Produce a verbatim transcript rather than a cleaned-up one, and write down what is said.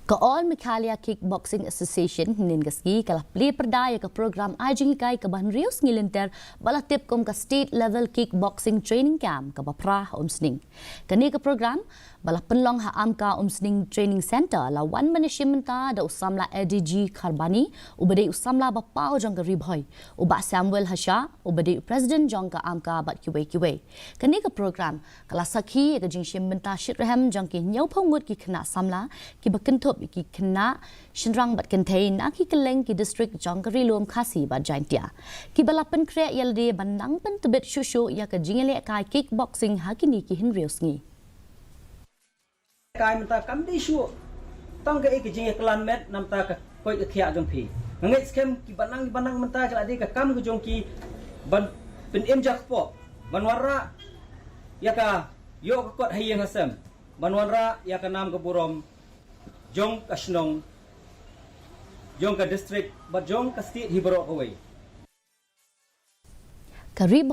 Ka All Meghalaya Kickboxing Association hynnin ka sngi ka la plie pyrda ïa ka program ai jinghikai kaba hynriew sngi lynter ba la tip kum ka State Level Kickboxing Training Camp kaba phra ha Umsning. Kane ka program ba la pynlong ha Amka Umsning Training Centre la wan ban ïashim bynta da u samla A D G Kharbani uba dei u samla ba paw jong ka Ri Bhoi, u Bah Samuel Hasha uba dei u president jong ka Amka bad kiwei kiwei. Kane ka program ka la sakhi ïa ka jingshim bynta shitrhem jong ki hynñiewphew ngut ki khynnah samla kiba kynthup ïa ki khynnah shynrang bad kynthei na ki kylleng ki district jong ka Ri Lum Khasi bad Jaintia, kiba la pynkhreh ïa lade ban nang pyntbit shuh shuh ïa ka jingïalehkai kickboxing ha kine ki hynriew sngi. Kai mynta kam dei shuh tang kaei ka jingïaklan met namar ka koit ka khiah jong phi. Nga ngeit skhem kiba nang kiba nang mynta ka la dei ka kam ka jong ki ban pynim ja kpoh, ban wanrah ïa ka ïoh ka kot ha ïing ha sem, ban wanrah ïa ka nam ka burom jong ka shnong, jong ka district bad jong ka state hi baroh kawei. Ka Ri